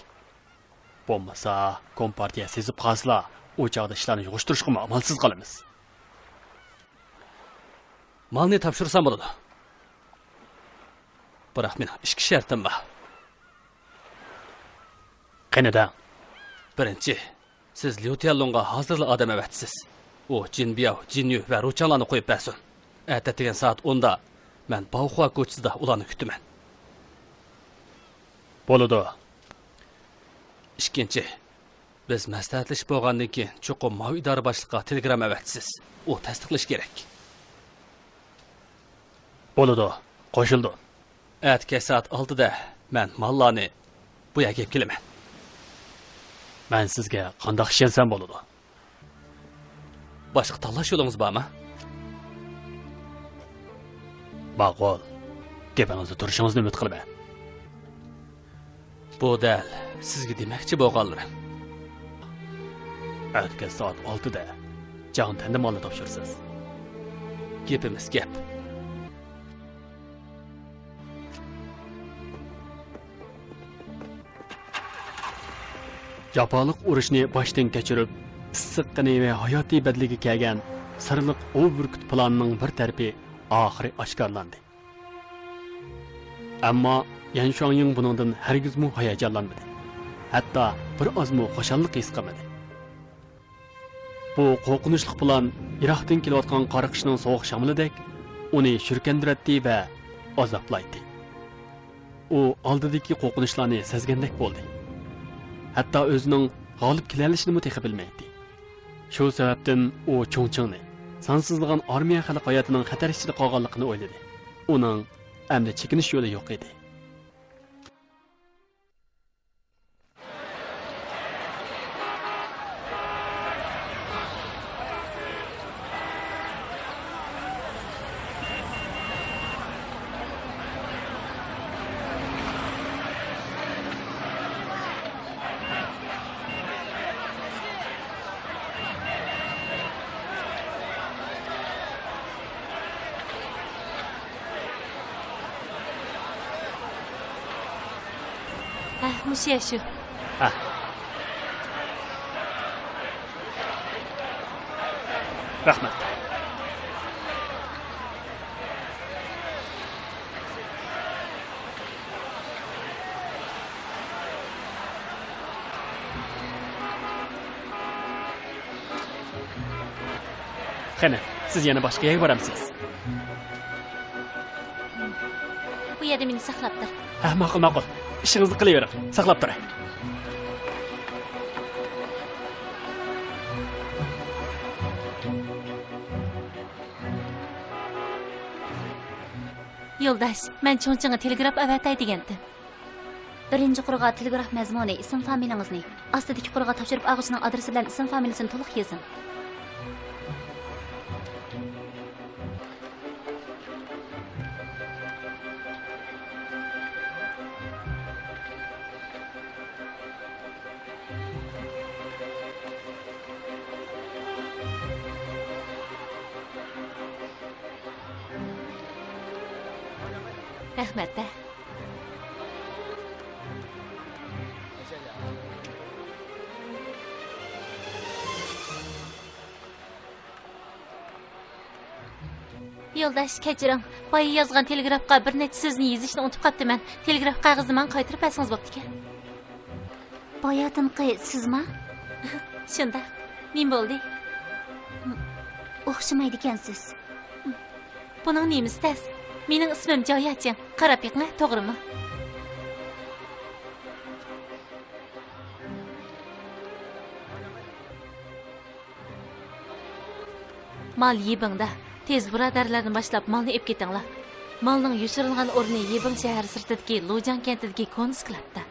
بولمىسا، كومپارتىيە سېزىپ قالسىلا، ئۇ چاغدا ئىشلارنى يىغىشتۇرۇشقىمۇ ئامالسىز قالىمىز. مالنى تاپشۇرسام بولىدۇ. بىراق مېنىڭ ئىككى شەرتىم بار. قېنى دەڭ. بىرىنچى، سىز ليۇ تيەنلۇڭغا ھازىرلا ئادەم ئەۋەتىسىز. ئۇ جىن بياۋ، جىن يۈ ۋە رۇچاڭلارنى قويۇپ بەرسۇن. ئەتە ئەتىگەن سائەت ئوندا مەن باۋخۇا كوچىسىدا ئۇلارنى كۈتىمەن. بولىدۇ. ئىككىنچى، بىز مەسلىھەتلىشىپ بولغاندىن كېيىن، چوقۇم ماۋۇ ئىدارە باشلىقىغا تېلېگرامما ئەۋەتىسىز. ئۇ تەستىقلىشى كېرەك. بولىدۇ، قوشۇلدۇم. ئەتە كەچ سائەت ئالتىدە مەن ماللارنى بۇ يەرگە ئېلىپ كېلىمەن. مەن سىزگە قانداق ئىشەنسەم بولىدۇ؟ باشقا تاللاش يولىڭىز بارمۇ؟ ماقۇل. گېپىڭىزدە تۇرۇشىڭىزنى ئۈمىد قىلىمەن. بۇ دەل سىزگە دېمەكچى بولغانلىرىم. ئەتىكەچ سائەت ئالتىدە جاڭ تەندە مالنى تاپشۇرىسىز. گېپىمىز گەپ. جاپالىق ئۇرۇشنى باشتىن كەچۈرۈپ، ئىسسىق قېنى ۋە ھاياتىي بەدىلىگە كەلگەن سىرلىق ئوۋ بۈركۈت پىلانىنىڭ بىر تەرىپى ئاخىرى ئاشكارىلاندى. ئەمما يەن شۇاڭيىڭ بۇنىڭدىن ھەرگىزمۇ ھاياجانلانمىدى. ھەتتا بىر ئازمۇ خۇشاللىق ھېس قىلمىدى. بۇ قورقۇنچلۇق پىلان يىراقتىن كېلىۋاتقان قارا قىشنىڭ سوغۇق شامىلىدەك ئۇنى شۈركەندۈرەتتى ۋە ئازابلايتتى. ئۇ ئالدىدىكى قورقۇنچلارنى سەزگەندەك بولدى. ھەتتا ئۆزىنىڭ غالىب كېلەلىشىنىمۇ تېخى بىلمەيتتى. شۇ سەۋەبتىن ئۇ چۇڭچىڭنى، سانسىزلىغان ئارمىيە خەلق ھاياتىنىڭ خەتەر ئىچىدە قالغانلىقىنى ئويلىدى. ئۇنىڭ ئەمدى چېكىنىش يولى يوق ئىدى. ھە، مۇشۇ يەر شۇ. ھە. رەھمەت. قېنى، سىز يەنە باشقا يەرگە بارامسىز؟ بۇ يەردە مېنى ساقلاپ تۇر. ھە، ماقۇل، ماقۇل. ئىشىڭىزنى قىلىۋېرىڭ. ساقلاپ تۇراي. يولداش، مەن چۇڭچىڭغا تېلېگراف ئەۋەتەي دېگەنتىم. بىرىنچى قۇرغا تېلېگراف مەزمۇنى، ئىسىم فامىلىڭىزنى، ئاستىدىكى قۇرغا تاپشۇرۇپ ئالغۇچىنىڭ ئادرېسى بىلەن ئىسىم فامىلىسىنى تولۇق يېزىڭ. رەھمەت ھە. يولداش، كەچۈرۈڭ. بايا يازغان تېلېگرافقا بىر نەچچە سۆزنى يېزىشنى ئۇنتۇپ قاپتىمەن. تېلېگراف قەغىزىنى ماڭا قايتۇرۇپ بەرسىڭىز بوپتىكەن. باياتىنقى سىزما؟ شۇنداق. نېمە بولدى؟ ئوخشىمايدىكەنسىز. بۇنىڭ نېمىسى تەس؟ مېنىڭ ئىسمىم جايا چىڭ. قاراپ بېقىڭە، توغرىمۇ؟ مال يىبىڭدا. تېز بۇرادەرلەرنى باشلاپ مالنى ئېلىپ كېتىڭلار. مالنىڭ يوشۇرۇنغان ئورنى يىبىڭ شەھەر سىرتىدىكى لۇجاڭ كەنتىدىكى كونا سكلاپتا.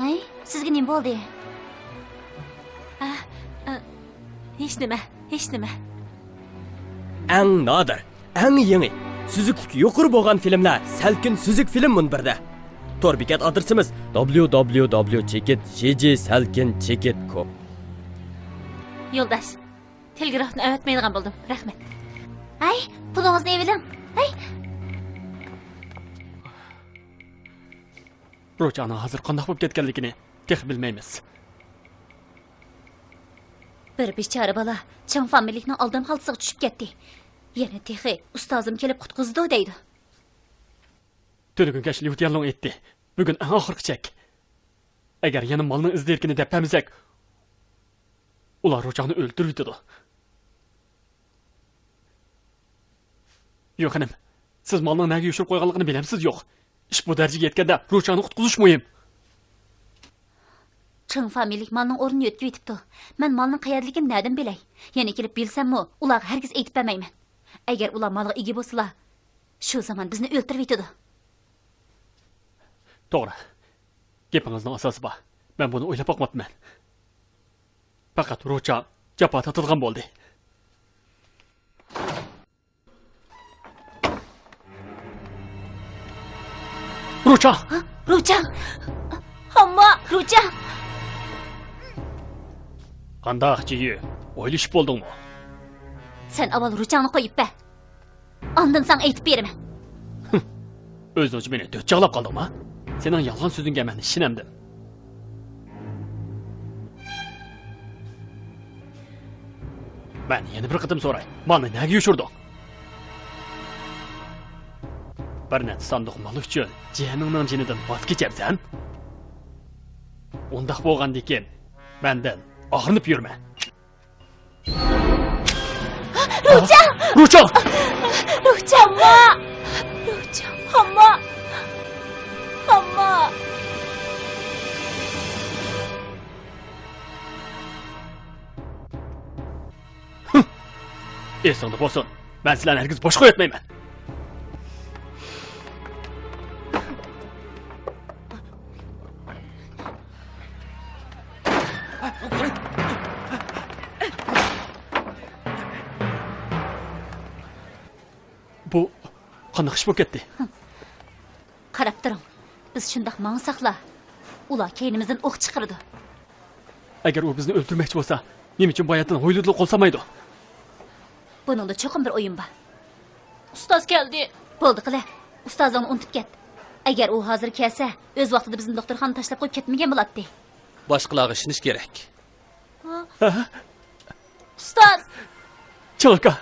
ھەي، سىزگە نېمە بولدى؟ ئە، ئە، ھېچنېمە، ھېچنېمە. ئەڭ نادىر، ئەڭ يېڭى، سۈزۈكلۈكى يۇقىرى بولغان فىلىملەر سەلكىن سۈزۈك فىلىم مۇنبىرىدە. تور بېكەت ئادرېسىمىز دابليۇ دابليۇ دابليۇ چېكىت ژې جې سەلكىن چېكىت كوم. يولداش، تېلېگرافنى ئەۋەتمەيدىغان بولدۇم. رەھمەت. ھەي، پۇلىڭىزنى ئېلىۋېلىڭ. ھەي. روچانىڭ ھازىر قانداق بولۇپ كەتكەنلىكىنى تېخى بىلمەيمىز. بىر بىچارە بالا چىڭ فامىلىكنىڭ ئالدام خالتىسىغا چۈشۈپ كەتتى. يەنە تېخى ئۇستازىم كېلىپ قۇتقۇزىدۇ دەيدۇ. تۈنۈگۈن كەچ ليۇ تيەنلۇڭ ئېيتتى، بۈگۈن ئەڭ ئاخىرقى چەك. ئەگەر يەنە مالنىڭ ئىز دېرىكىنى دەپ بەرمىسەك، ئۇلار روچاڭنى ئۆلتۈرۈۋېتىدۇ. يۈ خېنىم، سىز مالنىڭ نەگە يوشۇرۇپ قويغانلىقىنى بىلەمسىز يوق؟ ئىش بۇ دەرىجىگە يەتكەندە روچاڭنى قۇتقۇزۇش مۇھىم. چىڭ فامىلىلىك مالنىڭ ئورنىنى يۆتكىۋېتىپتۇ. مەن مالنىڭ قەيەردىلىكىنى نەدىن بىلەي؟ يەنە كېلىپ بىلسەممۇ، ئۇلارغا ھەرگىز ئېيتىپ بەرمەيمەن. ئەگەر ئۇلار مالغا ئىگە بولسىلا، شۇ زامان بىزنى ئۆلتۈرۈۋېتىدۇ. توغرا. گېپىڭىزنىڭ ئاساسى بار. مەن بۇنى ئويلاپ باقماپتىمەن. پەقەت روچاڭ جاپا تارتىدىغان بولدى. روچاڭ! ھە؟ روچاڭ! ئامما! روچاڭ! قانداق، جىيۈ؟ ئويلىشىپ بولدۇڭمۇ؟ سەن ئاۋۋال روچاڭنى قويۇپ بەر. ئاندىن ساڭا ئېيتىپ بېرىمەن. ئۆزۈڭچە مېنى دۆت چاغلاپ قالدىڭما؟ سېنىڭ يالغان سۆزۈڭگە مەن ئىشىنەمدىم. مەن يەنە بىر قېتىم سوراي، مالنى نەگە يوشۇردۇڭ؟ بىر نەچچە ساندۇق مال ئۈچۈن جىيەنىڭنىڭ جېنىدىن ۋاز كېچەمسەن؟ ئۇنداق بولغاندىكىن، مەندىن ئاغرىنىپ يۈرمە. روچاڭ! روچاڭ! روچاڭ، ئامما! روچاڭ، ئامما! ئامما! ھىم! ئېسىڭدە بولسۇن، مەن سىلەرنى ھەرگىز بوش قويۇۋەتمەيمەن. بۇ قانداق ئىش بولۇپ كەتتى؟ قاراپ تۇرۇڭ، بىز شۇنداق ماڭساقلا، ئۇلار كەينىمىزدىن ئوق چىقىرىدۇ. ئەگەر ئۇ بىزنى ئۆلتۈرمەكچى بولسا، نېمە ئۈچۈن باياتىن ھويلىدىلا قول سالمايدۇ؟ بۇنىڭدا چوقۇم بىر ئويۇن بار. ئۇستاز كەلدى. بولدى قىلە، ئۇستازىڭنى ئۇنتۇپ كەت. ئەگەر ئۇ ھازىر كەلسە، ئۆز ۋاقتىدا بىزنى دوختۇرخانىغا تاشلاپ قويۇپ كەتمىگەن بولاتتى. باشقىلارغا ئىشىنىش كېرەك. ھە؟ ئۇستاز! چىڭ ئاكا!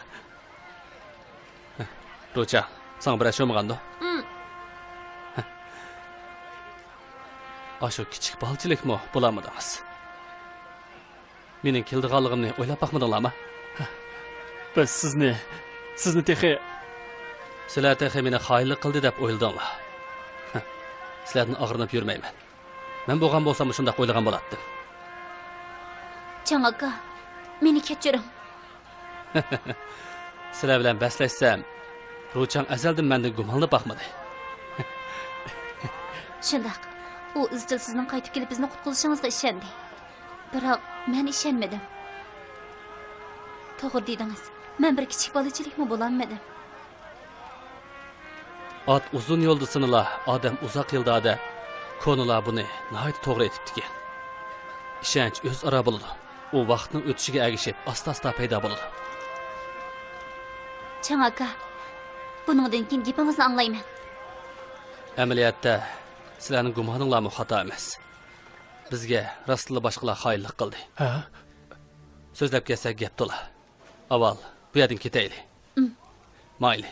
روچا، ساڭا بىر ئىش بولمىغاندۇ؟ ھىم. ئاشۇ كىچىك بالىچىلىكمۇ بولالمىدىڭىز. مېنىڭ كېلىدىغانلىقىمنى ئويلاپ باقمىدىڭلارمۇ؟ بىز سىزنى، سىزنى تېخى. سىلەر تېخى مېنى خائىنلىق قىلدى دەپ ئويلىدىڭلار. سىلەردىن ئاغرىنىپ يۈرمەيمەن. مەن بولغان بولسام شۇنداق ئويلىغان بولاتتىم. جاڭ ئاكا، مېنى كەچۈرۈڭ. سىلەر بىلەن بەسلەشسەم، روچاڭ ئەزەلدىن مەندىن گۇمانلىنىپ باقمىدى. شۇنداق، ئۇ ئىزچىل سىزنىڭ قايتىپ كېلىپ بىزنى قۇتقۇزۇشىڭىزغا ئىشەندى. بىراق مەن ئىشەنمىدىم. توغرا دېدىڭىز، مەن بىر كىچىك بالىچىلىكمۇ بولالمىدىم. ئات ئۇزۇن يولدا سىنىلا، ئادەم ئۇزاق يىلدا دەپ كونىلار بۇنى ناھايىتى توغرا ئېيتىپتىكەن. ئىشەنچ ئۆزئارا بولىدۇ. ئۇ ۋاقىتنىڭ ئۆتۈشىگە ئەگىشىپ ئاستا-ئاستا پەيدا بولىدۇ. چاڭ ئاكا، بۇنىڭدىن كېيىن گېپىڭىزنى ئاڭلايمەن. ئەمەلىيەتتە سىلەرنىڭ گۇمانىڭلارمۇ خاتا ئەمەس. بىزگە راستلا باشقىلار خائىنلىق قىلدى. ھە؟ سۆزلەپ كەتسەك گەپ تولا. ئاۋۋال بۇ يەردىن كېتەيلى. ئىم. مايلى.